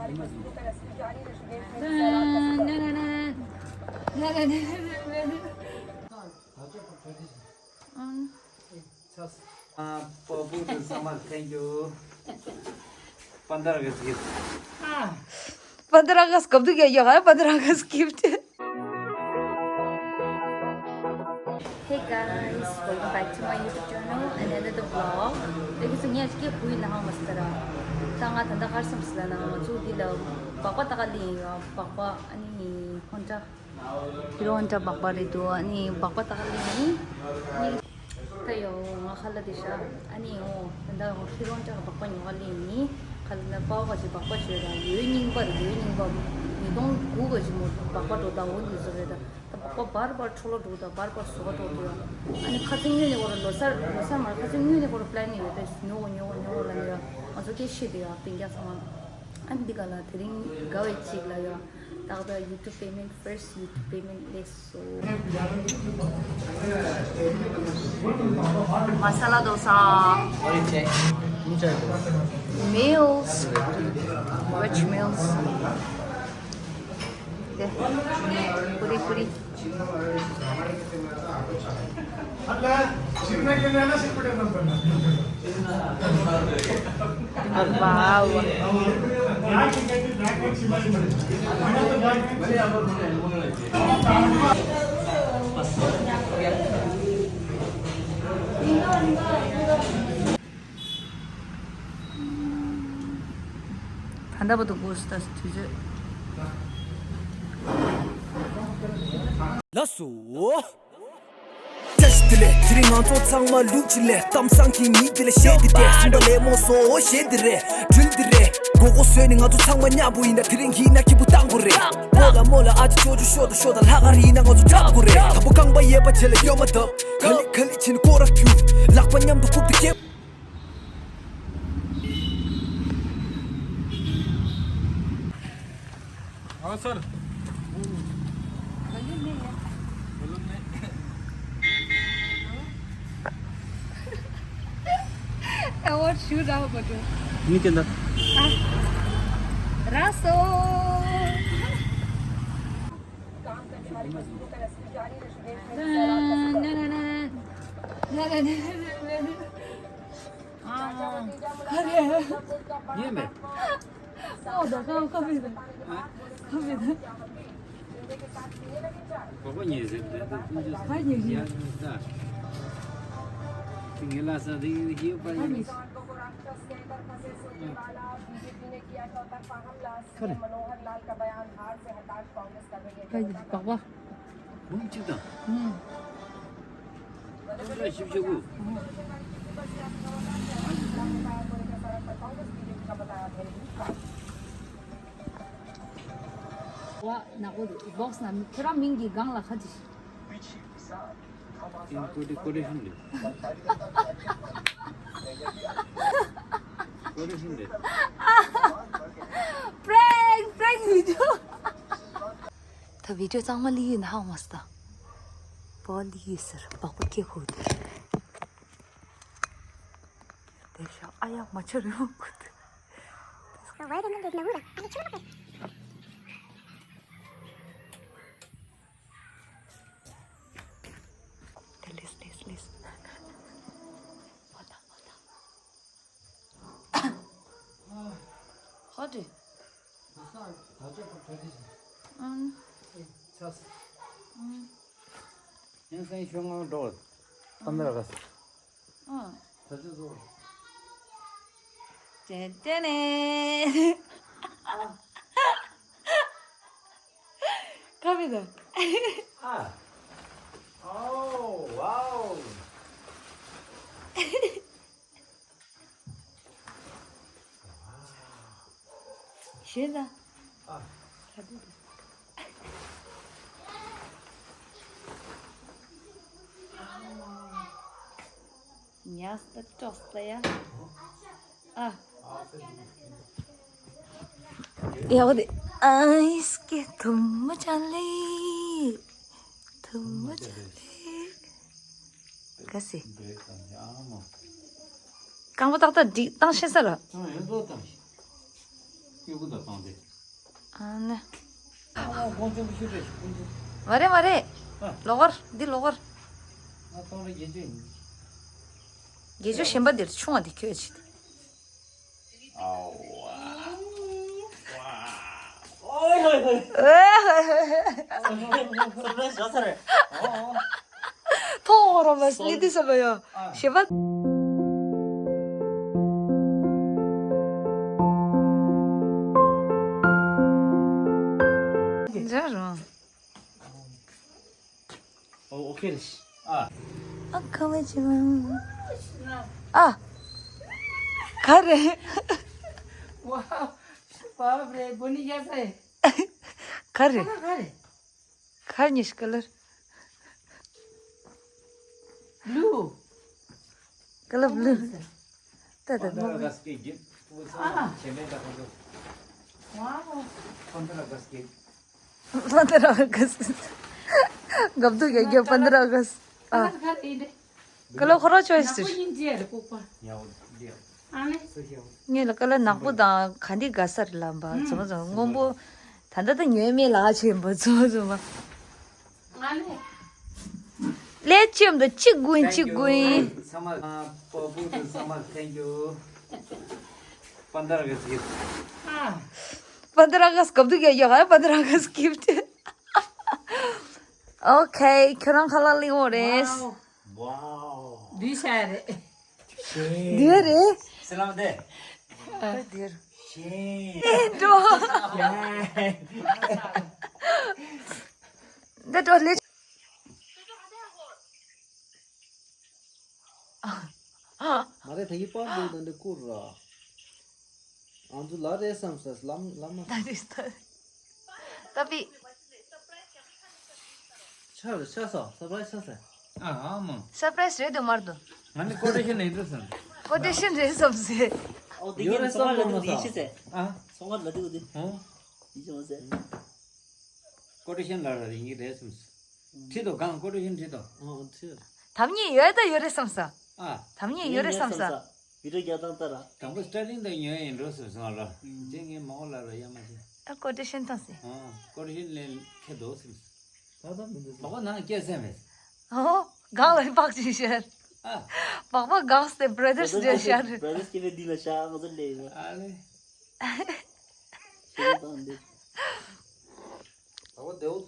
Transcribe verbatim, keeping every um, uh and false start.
Papu to summer, thank you. Pandra August gift. Pandra August कब तक गया यार? Pandra August gift. Hey guys, welcome back to my YouTube channel and another vlog. Thank you so much. ད་ང་ད་ལྟ་གར་སོང་ཟེར་ན་ང་ཚོ་འདི་ལ་སྦག་སྦག་ལྟ་ག་སླེབས་ཡིན་ཡོད། སྦག་སྦག་ཨ་ནི་ཧོན་ཏྲ། ཧི་རོ་ཧོན་ཏྲ་སྦག་སྦག་རེད་འདུག་ཨ་ནི་སྦག་སྦག་ལྟ་ག་སླེབས་ཡིན། ཨ་ནི་ད་ཡོ་ང་ཁ་ལག་དེ་ཤ། ཨ་ནི་འོ་ད་ལྟ་ཧི་རོ་ཧོན་ཏྲ་གི་སྦག་སྦག་ཉོ་ག་སླེབས་ཡིན། ཁ་ལག་ན་པའོ་བྷ་ཇི་སྦག་སྦག་བྱོས་དང་། ཡོས་རྙིང་པ་རེད། ཡོས་རྙིང་པ་ཉིས་སྟོང་དགུ་ག་ཅིག་མོ་སྦག་སྦག་འགྲོ་དང་འོ་འདི་ཚོ་རེད། ད་སྦག་སྦག་བར་བར་འཕྲོ་བརླག་འགྲོ་དང་བར་བར་བཟོ་ག་འགྲོ་འདུག་ཨ་ནི་ཁ་སང་ཉིན་ནས་ཁོ་ར་ལོ་གསར་ལོ་གསར་མ་རེད། ཁ་སང་ཉིན་ནས་ཁོ་ར་པི་ལན་ཡོད་དེ་ཉོ་གོ་ཉོ་གོ་ཉོ་གོ་ལབ་ནས་ཡོད། ང་ཚོ་སྐད་ཤེས་དེ་ཡ་སྤུན་ཀྱག་ཚང་མ། ཨ་ནི་འདི་ག་ལ་དེ་རིང་དགའ་བའི་ཅིག་ལ་ཡ། ཏག་ཏག་YouTube payment, first YouTube payment སླེབས་སོང་། Masala dosa. Meals. Veg meals. ཨེ། པུ་རི་པུ་རི། Wow. ད་ལྟ་བར་དུ་གོ་སི་ཏཱ་དུས་ཚོད། ལགས་སོ། བཀྲ་ཤིས་བདེ་ལེགས། དེ་རིང་ང་ཚོ་ཚང་མ་ལུག་ཅིག་ལས་གཏམ་བཟང་གི་མི་དེ་ལ་གཞས་འདི་སྤྲད། སུམ་པ་ལེ་མོ་སོ་གཞས་འདི་རེད། དྲིལ་འདི་རེད། མགོ་སྐོར་བཟོས་ནས་ང་ཚོ་ཚང་མ་མཉམ་པོ་ཡིན་ན། དེ་རིང་ཡིན་ན་སྐྱིད་པོ་བཏང་དགོས་རེད། མོ་ལ་མོ་ལ་ཨ་ཅེ་ཅོ་ཅོ་ཤོ་དང་ཤོ་དང་། ལྷག་དཀར་ཡིན་ན་ང་ཚོ་འཁྲབ་དགོས་རེད། དྭགས་པོ་རྐང་པ་གཡས་པ་བྱེད་ལ་གཡོན་མ་བརྡབ། ག་ལེ་ག་ལེ་བྱས་ནས་སྐོར་ར་རྒྱུག་ལག་པ་མཉམ་དུ་རྐུབ་ཏུ་བརྒྱབ། हाँ sir. Award shoot out बटो। नहीं चंदा। रासो। ये मैं। ओ, देखो, कभी तो। हाँ? कभी तो। पापा, ये से, तो, तो, तुम जो हाँ, ये, ये। यार, था। तो ये ला सा, ये, ये ऊपर, हाँ, ये। ये। खरे। मनोहर लाल का बयान, हार से हताश कांग्रेस का। पापा। ཁོང་གཅིག་དང་། ཧུམ། ཁོང་ཚོས་ཞིབ་ཞུ་དགོས། ཝ་ནག་པོ་འདུག་བོག་སི་ནང་ཁྱོད་རང་མིང་གི་སྒང་ལ་ཁ་ཅིག་ཀོ་ཏི་ཀོ་ཏི་ཤིན་རེད། ཀོ་ཏི་ཤིན་རེད། པྲེང་པྲེང་བི་ཌི་ཡོ། ད་བི་ཌི་ཡོ་གཙང་མ་ལི་ཡིན་ཧང་མ་སྟ། པོ་ལི་ཡིན་ཟེར་བག་པོ་སྐྱེ་ཁུག་དེ། དེ་ཤ་ཨ་ཡག་མ་ཆ་རེ་མོ་ཁུ་དེ། དེ་ལིས་ལིས་ལིས། ཧོ་དེ། ཨང་། ཨང་། ཡང་སེང་ཤོག་ངང་འགྲོ། ཨ་མེ་རི་ཀ་སི། ཨང་། ད་ཅི་བཟོ། ཏེ་ཏེ་ནེ། ཁ་བི་ད། ཨ། ཨོ། ཝའོ། ཤེས་ད། ཨ། ཁ་བི་ད། ཉལ་སྟེ་ཅོག་སྟེ་ཡ། ཨ། ཡ་བ་དེ་ཨའི་སྐད་དུ་མ་ཅན་ལེ། དུ་མ་ཅན་ལེ། ག་སི། རྐང་པ་ཏག་ཏག་སྒྲིག་བཏང་ཤེས་ས་ར། སྐྱོ་གུ་དང་བཏང་སྟེ། ཨ་ནི། ཨ་ཁོང་ཆུང་ཤོས་རེད་ཁོང་ཆུང་། མ་རེད་མ་རེད། ཨ། ལོག་གར་འདི་ལོག་གར། ང་སྟོང་རེ་བརྒྱད་ཅུ་ཡིན། བརྒྱད་ཅུ་གཞན་པ་འདིར་ཆུང་བ་འདི་ཁྱོད་ཆེད། ཨའོ། ཨོའི་ཧོའི་ཧོའི། ཨོའི་ཧོའི་ཧོའི། སུར་པྲའི་ཛི་བཟོ་ས་རེད། ཨོ། ཐོག་འོང་རོགས་མ་སི་ནི་དུས་ས་བ་ཡོ། ཨ། ཞེ་པ། འཇའ་རོ། ཨོ་ཨོ་ཁེ་རེད། ཨ། ཨ་ཁ་བའི་ཆེ་བ། ཨ། ག་རེ། ཝའོ། བ་རེ་བོ་ནི་ཡ་ས་ཡེ། ག་རེ། ག་རེ། ཁ་ཉིས་ཀ་ལར། ལུ། ཀ་ལར་བླུ། ད་ད་ནོ། ཨ། ཝའོ། पंद्रह अगस्त के। पंद्रह अगस्त। गब्दू क्या क्या पंद्रह अगस्त। ཨ། ཀ་ལར་ཁོ་རང་ཆོས་སུ། ངས་ལ་ཀ་ལར་ནག་པོ་དང་ག་འདི་དགའ་ས་རེད་ལབ་པ་ཙོ་ཙོ་སྔོན་པོ། ད་ལྟ་ད་ཉོས་མེད་ལ་ཆེན་པོ་ཙོ་ཙོ་མ། ལས་ཅི་ཡོང་དུ་གཅིག་དགུ་ཡིན་གཅིག་དགུ་ཡིན། ཚང་མ་པོ་པོ་དུ་ཚང་མ་thank you། पंद्रह अगस्त के। पंद्रह अगस्त कब तक गया यार पंद्रह अगस्त गिफ्ट। ཨོ་ཁེ། ཁྱོད་རང་ཁ་ལག་ལེན་འོང་རེད། ཝའོ། ཝའོ། འདི་ཤ་རེད། འདི་རེད། སེ་ལམ་དེ། འདིར། འགྲོ། འདི་འགྲོ་ལེ། མ་རེད་ད་གི་པར་འདུག་ད་འདི་བསྐུར་ར། ང་ཚོ་ལ་རེད་བསམ་ས་ལམ་ལམ་མ། ད་རེད་ད། ད་པི། ཆགས་རེད་ཆགས་ས་སར་པ་རའི་སི་ཆགས་ས། ཨ་ཨ་མ། སར་པ་རའི་སི་རེད་འདུག་མ་རེད་འདུག་ང་ནི་ཀོ་ཊེ་ཤན་ལེན་འགྲོ་བསམ། ཀོ་ཊེ་ཤན་རེད་བསམ་སེ། ཨོ་དེ་གིན་ཚོང་ལ་འདི་ཡིན་ཤི་ཟེར། ཨ། ཚོང་ལ་འདི་འདི། ཨོ། ཡིན་ཤི་མ་ཟེར། ཀོ་ཊེ་ཤན་ལ་ར་རིང་གི་རེད་བསམ་སེ། ཁྲིད་དོ་གང་ཀོ་ཊེ་ཤན་ཁྲིད་དོ། ཨོ་ཁྲིད། དམ་ཉེས་ཡོད་ད་ཡོད་རེད་བསམ་ས། ཨ། དམ་ཉེས་ཡོད་རེད་བསམ་ས། བི་ཌིའོ་རྒྱག་སྟངས་ལྟ་ར། དང་པོ་སི་ཊར་ཊིང་དང་ཉོས་ཡིན་འགྲོ་ཟེར་སོང་ལ། རྗེས་ངས་མ་འོ་ལ་ར་ཡ་མ་བྱེད། ཨ་ཀོ་ཊེ་ཤན་བཏང་སེ། ཨ། ཀོ་ཊེ་ཤན་ལེན་ཁེ་དོ་ཟེར། ད་ད་མི་འདུག་ད་གོ་ནང་སྐྱེ་སེ་མེད། ཨོ། གང་ལ་ཕག་ཅིག་ཤར། ཨ། པགས་པ་གང་སྟེ་བྷ་ར་ཌར་སི་འདྲ་ཤར། བྷ་ར་ཌར་སི་སྐྱེ་བའི་འདི་ལ་ཤ་ང་ཚོ་ལས་ཡོད། ཨ་ལེ། ཤེས་དང་འདི། ད་གོ་དེའུ།